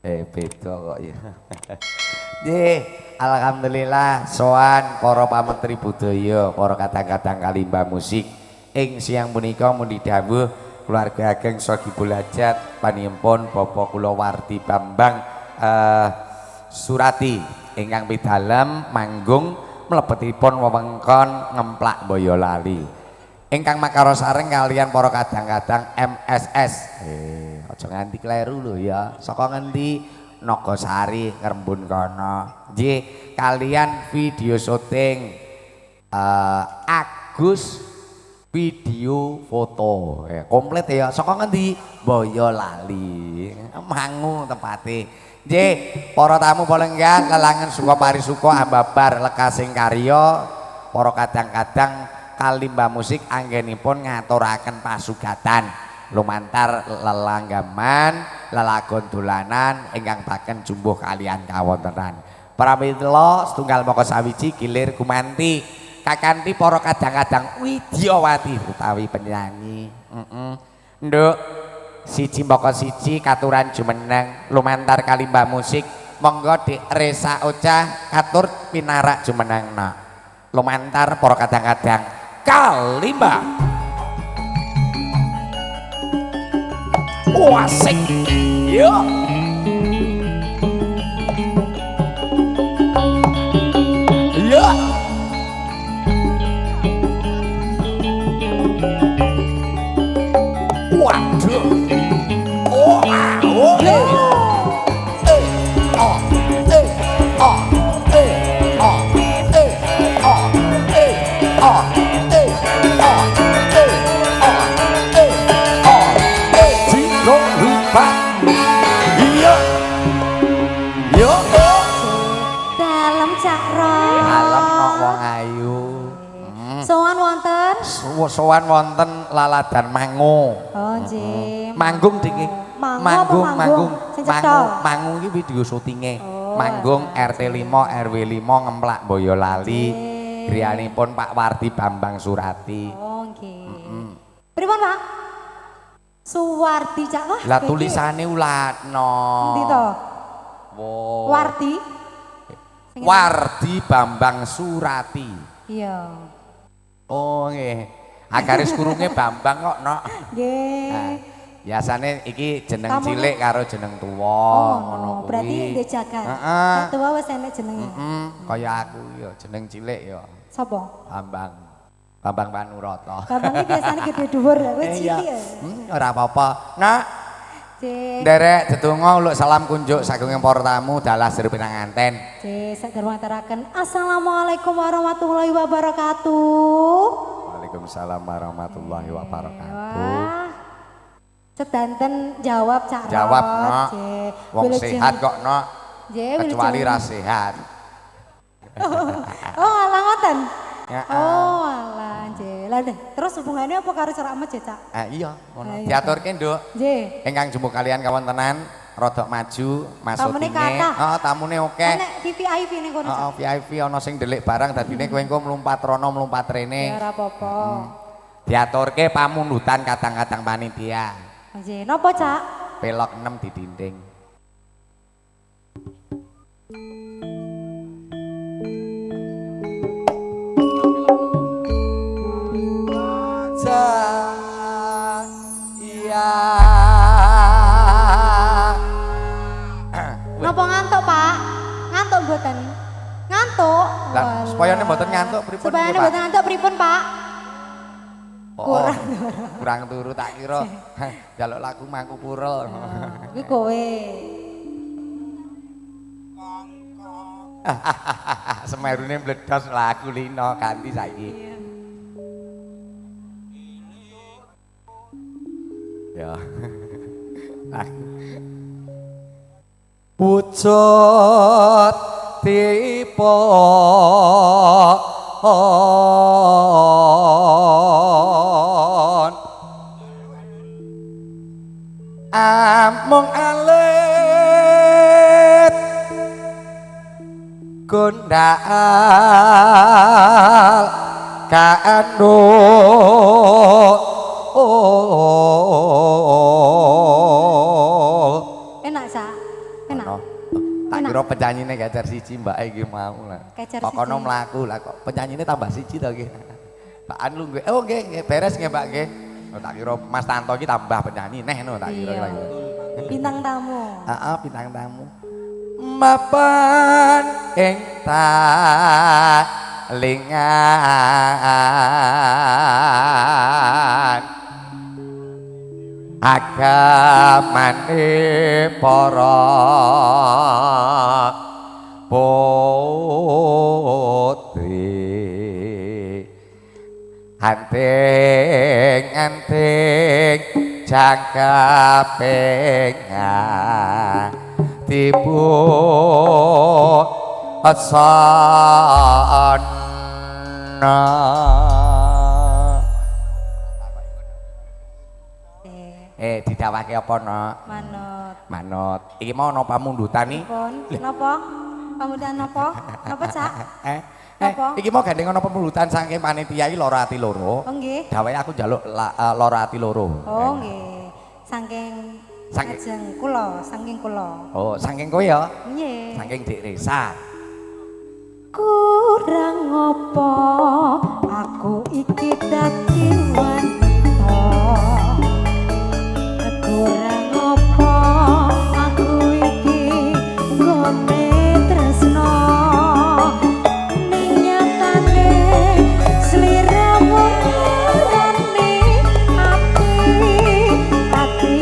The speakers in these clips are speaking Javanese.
Beda kok ya. Nggih, alhamdulillah sowan para pamentri budaya, para kadang-kadang kalimba musik ing siang punika mundi dawuh keluarga ageng Sohibul Hajat paniyempun Bapak kula Wardi Bambang Surati ingkang pidalem manggung mlebetipun wewengkon Ngemplak Boyolali. Ingkang makara sareng kalian para kadang-kadang MSS. Aja nganti kleru lho ya. Saka ngendi? Nagasari Ngrembun kono. Nggih, kalian video syuting Agus video foto. Komplit ya. Saka ngendi? Boyolali. Mangu tempate. Nggih, para tamu palenggan lelangan suka parisuka ambabar lekasing karya para kadang-kadang kalimba musik anggenipun ngaturaken pasugatan lumantar lelanggaman lelagon dolanan ingkang baken jumbuh kalian kawontenan. Pramila setunggal maka sawiji gilir gumanti kakanthi para kadang-kadang widyawati utawi penyanyi. Nduk siji maka siji katuran jumeneng lumantar kalimba musik monggo Dik Resa Ocha katur pinarak jumenengna lumantar para kadang-kadang kalimba. Asik. Yo. Yo. Waduh. Oh, oh. Eh, oh, eh, oh, eh, oh, eh, oh, eh, oh, eh, oh, eh, oh, eh, oh, eh, Cino lupa. Iya. Yo. Dalem Cak Ro. Dalem kok wong ayu. Sowan wonten? Sowan wonten Laladan Mangu. Oh nggih. Manggung diki. Manggung, manggung. Mangu, mangu iki video syutinge. Manggung RT 5 RW 5 Ngemplak Boyolali. Griyanipun Pak Wardi Bambang Surati. Oh nggih. Pripun Pak? Suwardi Cak. Wah. Lah tulisane ulatno. Endi to? Wo. Wardi. Wardi Bambang Surati. Iya. Oh nggih. Agaris kurunge Bambang kok nok. Nggih. Nah, biasane iki jeneng cilik karo jeneng tuwa ngono kuwi. Berarti ndek jagat. Heeh. Tuwa wis enek jenenge. Heeh, kaya aku ya jeneng cilik ya. Sapa? Bambang. Bambang Panuroto. Bambang iki biasane gede dhuwur lha kowe cilik ya. Ora apa-apa. Nak. Nderek dedonga uluk salam kunjuk sagung para tamu dalah seru pinanganten. Nggih, sadereng aturaken assalamualaikum warahmatullahi wabarakatuh. Waalaikumsalam warahmatullahi wabarakatuh. Sedanten jawab Cak Rot. Jawab nok. Wong sehat kok nok. Kecuali ra sehat. Oh, alah ngoten. Oh, alah nggih. Lah terus hubungannya apa karo cerak masjid, Cak? Ah iya, ngono. Diaturke, Nduk. Nggih. Ingkang jumbuh kalian kawontenan rodok maju, Tamune masutine. kathah. Heeh, tamune akeh. Nek VVIP ning kono, Cak. Heeh, VIP ana sing ndelik barang dadine kowe engko mlumpat rono mlumpat rene. Ya ora apa-apa. Diaturke pamundutan kadang-kadang panitia. Nggih, napa, Cak? Pelok 6 di dinding. Iya. Napa ngantuk, Pak? Ngantuk mboten? Ngantuk. Lah, supayane mboten ngantuk pripun? Supayane mboten ngantuk pripun, Pak? Oh, kurang turu tak kira. Njaluk lagu mangku purel. Kuwi kowe. Semerune mbledos lagu lino ganti saiki. Ya. Pucut tipe amung alit gondal kanu. Enak, Cak. No. Tak kira penyanyine kecer siji mbake iki mau lah. Kok kono mlaku lah kok penyanyine tambah siji to iki. Bakan lu nggih. Oh nggih, nggih beres nggih Mbak nggih. Oh, tak kira Mas Tanto iki tambah penyanyi neh no tak kira lagi. Bintang tamu. Heeh, bintang tamu. Mapan ing talingan agamane para putri anting-anting jangkeping tibu asana. Didawake apa nok? Manut. Manut. Iki mau ana pamundutan iki. Napa? Pamundutan napa? Napa, Cak? Napa? Iki mau gandeng ana pamundutan saking panitia iki lara ati loro. Oh nggih. Dawahe aku njaluk lara ati loro. Oh nggih. Saking ajeng kula, saking kula. Oh, saking kowe ya? Nggih. Saking Dik Resa. Kurang apa aku iki dadi wanita. Kurang apa aku iki gone tresno ning nyatane sliramu ngarani ati ati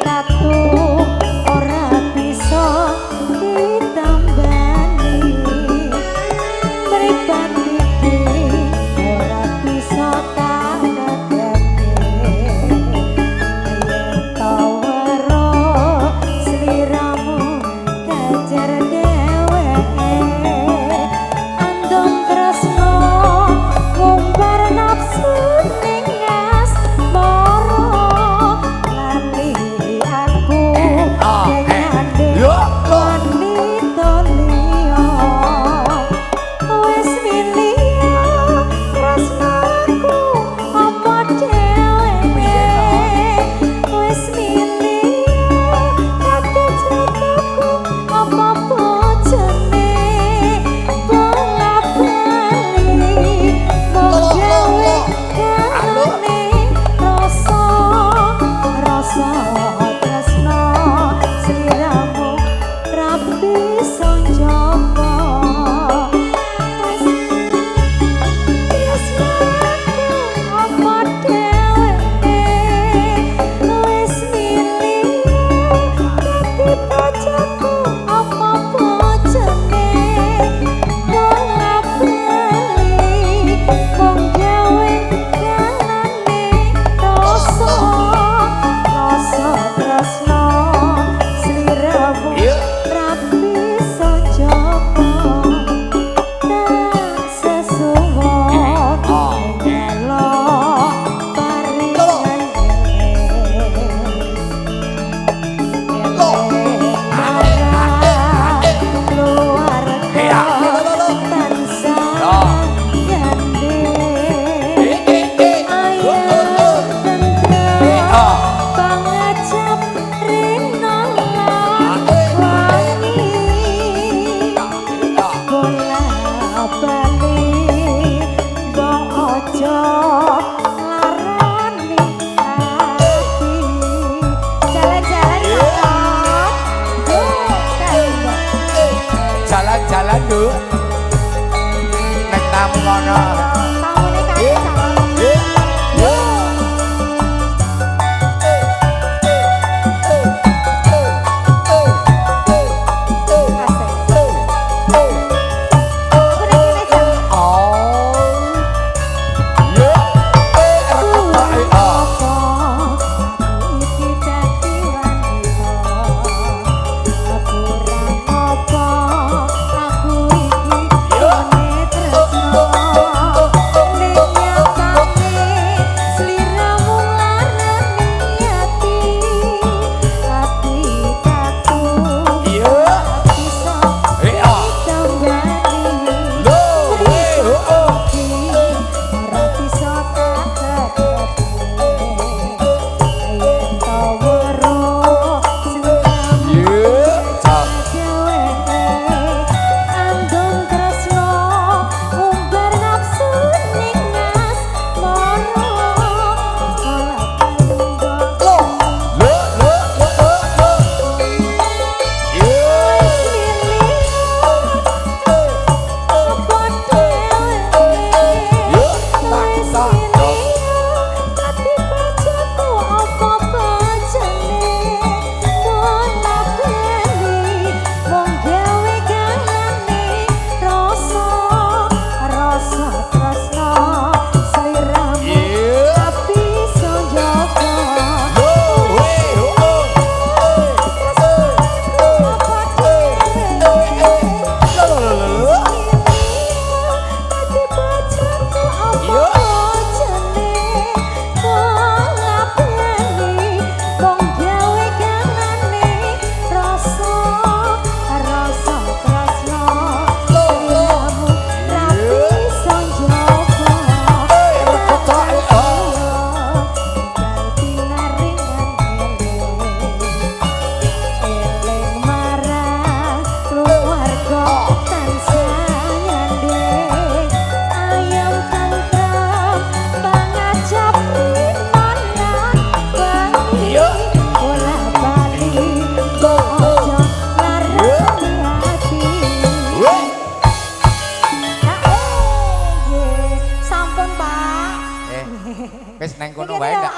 tatu ora bisa ditambani mripat iki ora bisa tak dadani.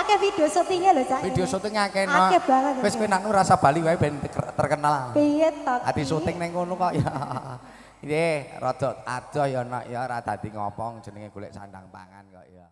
Akeh video syutingnya lho, Cak. Video syuting akeh no. Akeh banget. Wis kowe nak rasa bali wae ben terkenal. Piye to? Ati syuting ning kono kok ya. Nggih, rada adoh ya nak ya ora dadi ngopong jenenge golek sandang pangan kok ya.